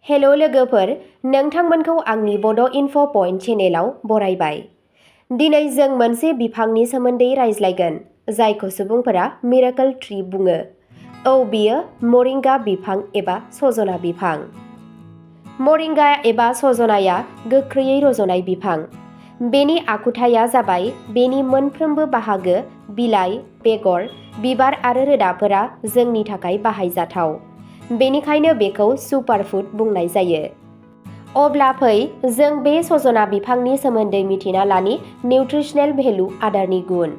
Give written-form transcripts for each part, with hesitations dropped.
हेल' लोगोफोर, नोंथांमोनखौ आंनि बड' इनफ' पइन्ट चेनेलाव बरायबाय। दिनै जों मोनसे बिफांनि सोमोन्दै रायज्लायगोन जायखौ सुबुंफोरा मिरेकल ट्री बुङो। औ, बेयो मरिंगा बिफां एबा सजना बिफां। मरिंगा एबा सजनाया गोख्रैयै रज'नाय बिफां। बेनि आखुथाया जाबाय बेनि मोनफ्रोमबो बाहागो, बिलाइ, बेगर, बिबार आरो रोदाफोरा जोंनि थाखाय बाहायजाथाव। बेनिखायनो बेखौ सुपारफुड बुंनाय जायो। अब्ला फै जों बे सजना बिफांनि सोमोन्दै मिथिना लानि निउट्रिसनेल भेलु आदारनि गुन।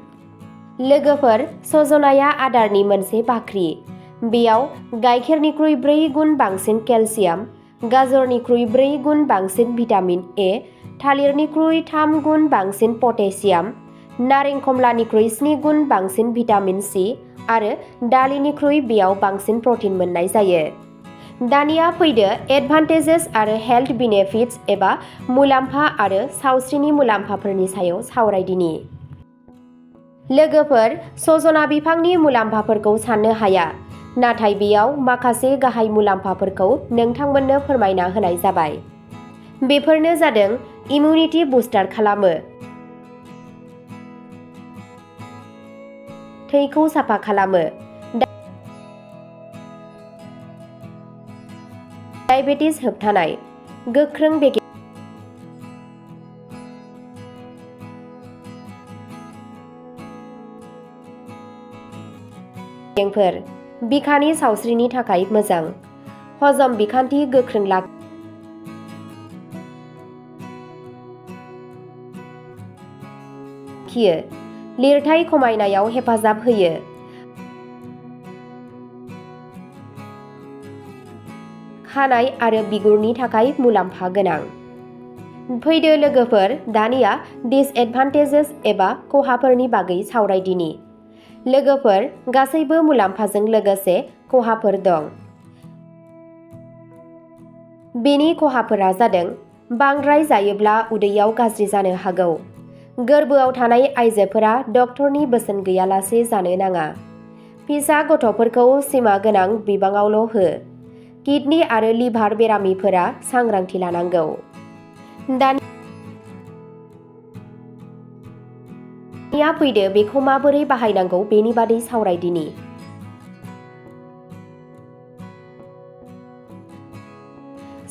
लोगोफोर, सजनाया आदारनि मोनसे बाख्रि। बेयाव गाइखेरनिख्रुइ 4 गुन बांसिन केलसियाम, गाजरनिख्रुइ 4 गुन बांसिन भिटामिन ए, थालिरनिख्रुइ 3 गुन बांसिन पटेसियाम, नारें खमलानिख्रुइ 7 गुन बांसिन भिटामिन सि आरो दालिनिख्रुइ बेयाव बांसिन प्रटिन मोननाय जायो। दानिया फैदो एडभान्टेजेस आरो हेल्थ बेनिफिट्स एबा मुलाम्फा आरो सावस्रिनि मुलाम्फाफोरनि सायाव सावरायदिनि। लोगोफोर, सजना बिफांनि मुलाम्फाफोरखौ साननो हाया, नाथाय बेयाव माखासे गाहाय मुलाम्फाफोरखौ नोंथांमोननो फोरमायना होनाय जाबाय। बेफोरनो जादों इमिउनिटि बुस्टार खालामो, थैखौ साफा खालामो, डायबेटिस होबथानाय, गोख्रों बेगेंफोर, बिखानि सावस्रिनि थाखाय मोजां, हजम बिखान्थि गोख्रों लाखियो, लिरथाय खमायनायाव हेफाजाब होयो, खानाय आरो बिगुरनि थाखाय मुलाम्फा गोनां। फैदो लोगोफोर, दानिया डिसएडभान्टेजेस एबा खहाफोरनि बागै सावरायदिनि। लोगोफोर, गासैबो मुलाम्फाजों लोगोसे खहाफोर दं। बेनि खहाफोरा जादों बांद्राय जायोब्ला उदैयाव गाज्रि जानो हागौ। गोर्बोआव थानाय आइजोफोरा डक्टरनि बोसोन गैयालासे जानो नाङा। फिसा गथ'फोरखौ सिमा गोनां बिबाङावल' हो। किडनि आरो लिभार बेरामिफोरा सांग्रांथि लानांगौ। दानिया फैदो बेखौ माबोरै बाहायनांगौ बेनि बादै सावरायदिनि।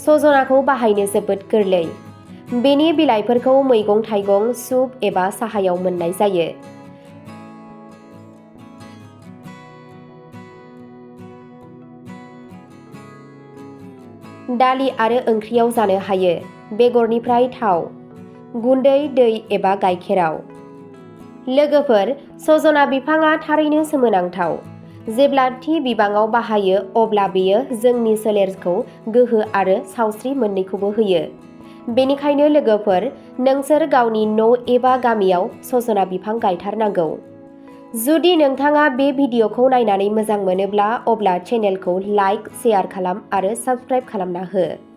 सजनाखौ बाहायनो जोबोद गोरलै। बेनि बिलाइफोरखौ मैगं-थाइगं, सुप एबा साहायाव मोननाय जायो। दालि आरो ओंख्रियाव जानो हायो। बेगरनिफ्राय थाव, गुन्दै, दै एबा गाइखेराव। लोगोफोर, सजना बिफाङा थारैनो सोमोनांथाव। जेब्ला थि बिबाङाव बाहायो अब्ला बेयो जोंनि सोलेरखौ गोहो आरो सावस्रि मोन्नैखौबो होयो। बेनिखायनो लोगोफोर, नोंसोर गावनि न' एबा गामियाव सजना बिफां गायथारनांगौ। जुदि नोंथाङा बे भिडिअ'खौ नायनानै मोजां मोनोब्ला अब्ला चेनेलखौ लाइक, शेयार खालाम आरो साबस्क्राइब खालामना हो।